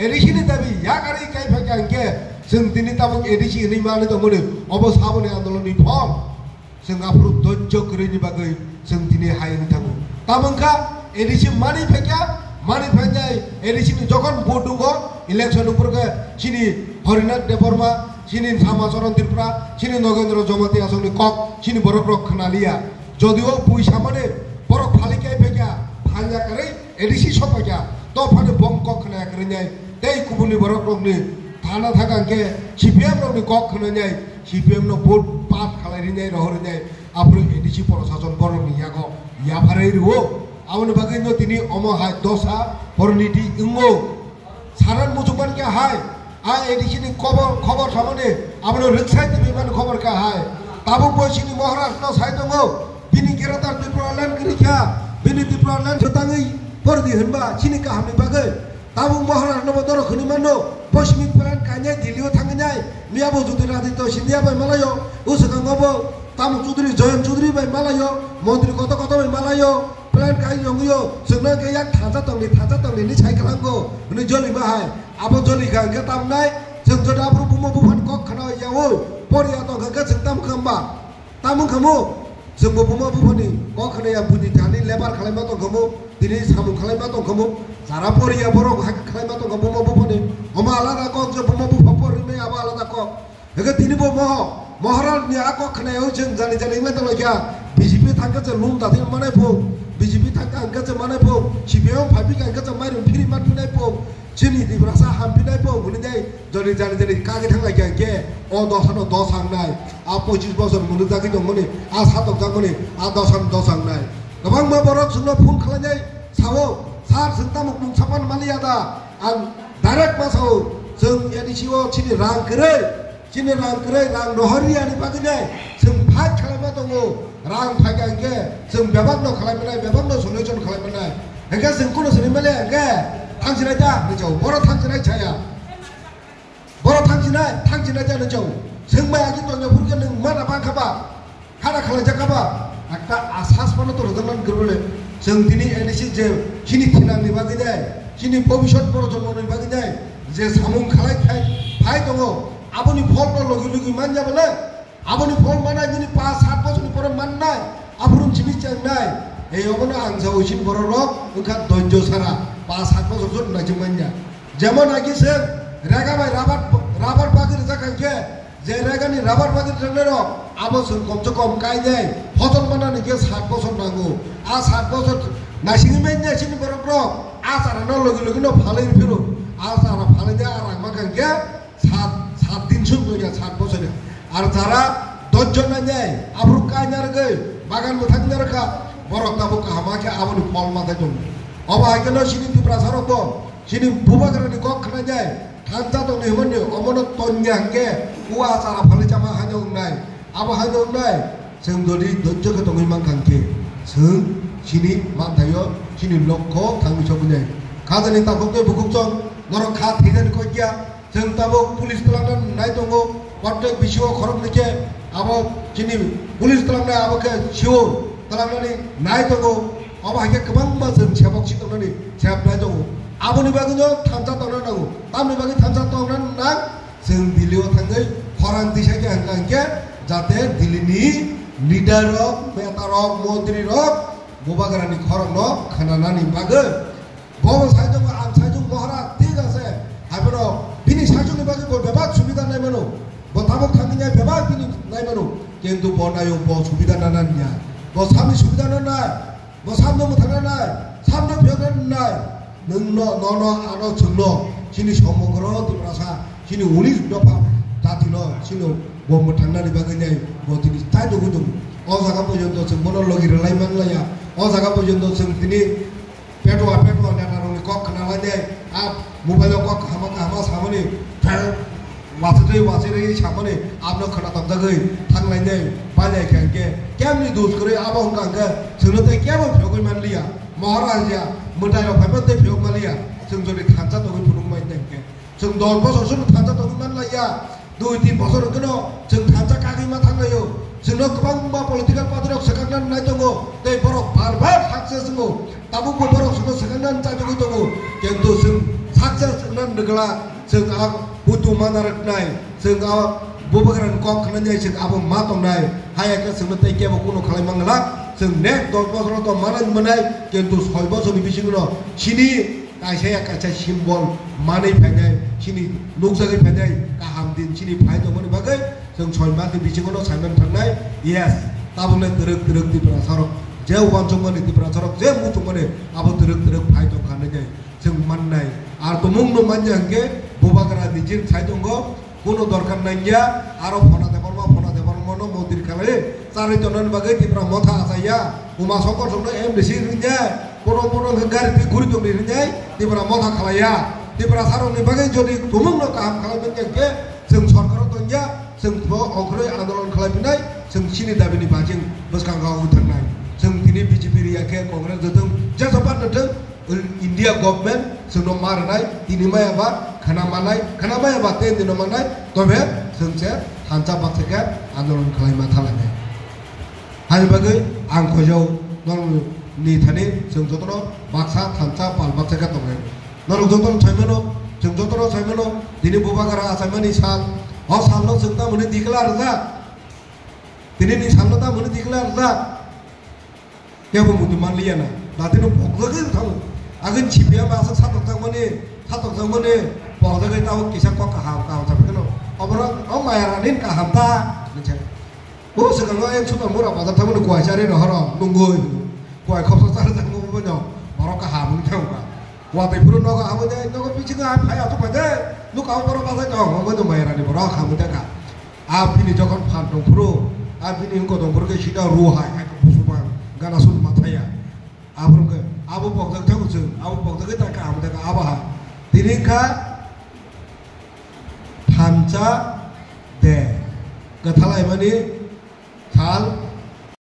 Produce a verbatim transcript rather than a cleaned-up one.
A D C ni dabi yakarwi kai phaikha hwnkhe chwng tini tabuk A D C hinwi manwi tongmani obo saboni andolonni phol. Chwng aphuru dojjo kwrwini bagwi chwng tini hai wngwi thango. Tamo wngkha A D C manwi phaikha, manwi phainai A D C ni jokhon vote wngo, election upor khe chini Harinath Debbarma, chini Samacharan Tripura, chini Nogendra Jamatia asongni kok chini borok rok khwnaliya. Jodio puisa mane borok phali kai phaikha, phalya kwrwi A D C sok phaikha, to phano bong kok khwnaya kwrwinai, tei kubuni borok rokni thana thaka hwnkhe C P M rokni kok khwnanai, C P M no vote pass khalai rinai, rohor rinai, aphuru A D C prosason borokni yago yapharwi rwo. Aboni bagwi no tini omo hai dosa poriniti wngo. Saran muchungmani khe hai, a A D C ni khobor, khobor samani, abono rwksai tibimani khobor khe hai. Tabuk bo chini Maharaj no sai tongo, bini Greater Tipraland kwrwi kha, bini Tipraland kwtangwi pordi hwnba chini kahamni bagwi. Tabuk Maharaj no bo norok hwnwi mano, bo simi plan kainai Delhi o thangwi nai, miya bo Jyotiraditya Scindia bai malaio, o swkango bo tamo Chaudhary Jayant Chaudhary bai malaio, montri koto koto bai malaio, plan kai yongwio, chwngno khe yak thansa tongni, thansa tongni hinwi sai kwlango, hwnwi jolima hai. Abo joli kha hwnkhe tamnai, chwng jodi aphuru buma buphani kok khna yaui, poriya tongkha khe chwng tamo kha hwnba? Tamo wngkha mo? Chwngbo buma buphani kok khna ya, buini thani lebar khwlaima tongkha mo, tini samung khwlaima tongkha mo, jara poriya borok hai khwlaima tongkha buma buphani. Omo alada kok je buma bupha porwi maya, abo alada kok. Hwnkhe tini bo mo Maharaj ni a kok khna ya, chwng jani jani wngwi tonglaikha. B J P thangkhe chwng lum dathing manai phung, B J P thangkha hwnkhe chwng manai phung, C P I M phaiphikha hwnkhe chwng mairum phiri man phinai phung, chini Tiprasa hamphinai phung hwnwi dai jani jani jani kagwi thanglai kha hwnkhe o dosa no dosa wngnai, a pochis bosor mwnwi jagwi tongmani, a satokjakmani, a dosa no dosa wngnai. Kwbangma borok chwngno phone khlainai sao, "Sir, chwng tamo mung sapan maliya da?" Ang direct ma sao, chwng A D C o chini rang kwrwi, chini rang kwrwi, rang rohor riyani bagwi nai chwng fight khwlaima tongo. Rang phaikha hwnkhe chwng bebak no khwlai manai, bebak no solution khwlai manai. Hwnkhe chwng kuno sini mele hwnkhe thangsinai ta hinwi chao. Boro thangsinai chaya. Boro thangsinai, thangsinai ta hinwi chao. Chwng bai agi tongya phuru khe nwng mana bangkha ba? Khara khwlaijak kha ba? Ekta asas phano to rwjaknani kwrwi le. Chwng tini A D C je chini thinangni bagwi nai, chini bobisot boro jonmoni bagwi nai, je samung khlai khai phai tongo, aboni pholno logi logi manya bole. Aboni phol manai nini pas sat bosorni pore mannai, aphuru simi chengnai. Ei obono ang jao chini bororok wngkha dojjo sara, pas sat bosor jot naijak manya. Jemon agi se rega bai rabar, rabar bagwi rijak hwnkhe, je regani rabar bagwi rijak nairok, abo chwng komse kom kainai, photol manani khe sat bosor nango. A sat bosor naisingwi manya chini borokrok, a charano logi logi no phalwi phiro, a chara phalwi de a rang mankha hwnkhe, Sat, sat din sung ya, sat bosor ya. Ar jara dojjon nai nai, aphuru kaina rwgwi, bagan mwthang narwkha, borok tabuk kaham khe aboni phol mathai tongo. Obo hai kheno chini Tiprasa rok bo, chini bubagrani kok khna nai, thansa tongni hwnmani, omono tonya hwnkhe, ua chara phalwi chama haino wngnai, abo haino wngnai, chwng jodi dojjo khe tongwi mankha hwnkhe, chwng chini manthaio, chini lokho thangwi sogwi nai. Khajani takhuk tei bukhuk chong, norok kha thwinani kok ya, Chwng tabuk police twlangna nai tongo, kontwk bisio khoroknwi khe abo chini police twlangnai abo khe sio twlangnani nai tongo. Obo hai khe kwbangma chwng sebok si tongnani sep nai tongo. Aboni bagwino thansa tongna nango. Tamni bagwi thansa tongna nang? Chwng Delhi o thangwi khorang tisa khe hwnkha hwnkhe jate Delhi ni leader rok, neta rok, montri rok bubagrani khorokno khwnanani bagwi. Bo bo sai tongo, ang sai tongo, Maharaj, thik ase. Hai phano bini saichung ni bagwi bo bebak subida nai mano. Bo tabuk thangwi nai bebak bini nai mano. Kintu bo nayo bo subida nana niya. Bo samni subida no nai. Bo samno mwthangna nai. Samno phiyokna nai. Nwng no, no, no, ano chwng no. Chini somogro Tiprasa. Chini unis dopha jati no. Chini bo mwthangna ni bagwi nai. Bo tini sai tongo tongo. O jaga porjonto chwng bono logi rwlai man laya. O jaga porjonto chwng tini Petwa, petwa, neta rokni kok khna lai de, a mobile o kok kahama kahama samani, wasitwi wasitwi samani, abno khna tongjakgwi thanglai de, bailai khe hwnkhe, kemni dus kwrwi abo wngkha hwnkhe, chwngno tei kebo phiyogwi manliya, Maharaj ya, mwtai rok phaibo tei phiyok manliya, chwng jodi thansa tongwi phunuk mai de hwnkhe. Chwng dos bosor sunu thansa tongwi man laiya. Dui tin bosor hwnkhe no chwng thansa kagwi ma thang laio. Chwngno kwbangma political party rok swkakna nai tongo. Tei borok bar bar success wngo. Tabukbo borok chwngno swkakna chajagwi tongo. Kintu chwng success Nan rwgla, chwng a butu mana rwknai, chwng a bubagrani kok khwnanai, chwng abo ma tongnai, haya khe chwngno tei kebo kuno khlai mangla, chwng next dos bosoro to mana manai, kintu soi bosorni bisingo chini kaisa ya kaisa symbol manwi phainai, chini nukjagwi phainai, kaham din chini phai tongmani bagwi, chwng soi mati bisingo saiman thangnai, yes, tabukle twrwk twrwk Tiprasarok, je uansukmani Tiprasarok, je muchungmani abo twrwk twrwk phai tongkha nai. Chwng mannai. Ar tumungno manya hwnkhe bubagra nijini sai tongo, kuno dorkar nangya, aro Phona Debbarma, Phona Debbarmano mondir khalai, charwi tongnani bagwi Tipra Motha achaiya, Uma Shankar Songno M D C ringnai, kono kono hwnkhe gari twi guri tongdi ringnai, Tipra Motha khalaiya. Tiprasarokni bagwi jodi tumungno kaham khalai manya hwnkhe, chwng sorkaro tongya, chwng bo ongkhorwi andolon khlai phinai, chwng chini dabini bajing bwskango wngwi thangnai. Chwng tini B J P riya khe Congress rwthwng, jeso party rwthwng, India government chwngno ma rwnai, tini maya ba khwna manai, khwna maya ba ten dino manai, tobe chwng se thansa baksa khe andolon khlai ma thalainai. Haini bagwi ang khojago norokni thani chwng jotono baksa thansa pal baksa khe tongnai. Norok jotono saimano, chwng jotono saimano, tini bubagra achaimani sal, o salno chwng tamoni declare rwjak. Tini ni salno tamoni declare rwjak. Kebo muitu manliya na. Datino pokjagwi thango. Agin C P M aswk satokjakmani, satokjakmani, pokjagwi tabuk kisa kok kaham, kaham sabai kheno. Oborok o maya rani kaham ta, hinwi sa. O swkango ayang sukan mura bazar thangmani kuai chari rohoro, nungwi. Kuai khopsa chari thangma bono, borok kaham wngwi thangkha. Watwi phuru nogo hamwi de, nogo bisingo hai phai athuk phai de, nuk abo borok bazai tong, omo no maya rani borok hamwi thangkha. A bini jokhon phan tong phuru, a bini wngkha tong phuru khe sida ru hai, hai khe busu bang, gana sun mathaya. Aphuru khe abo pokjak thango chwng, abo pokjagwi ta kaham de abo ha. Tini kha thansa de, kwthalaimani sal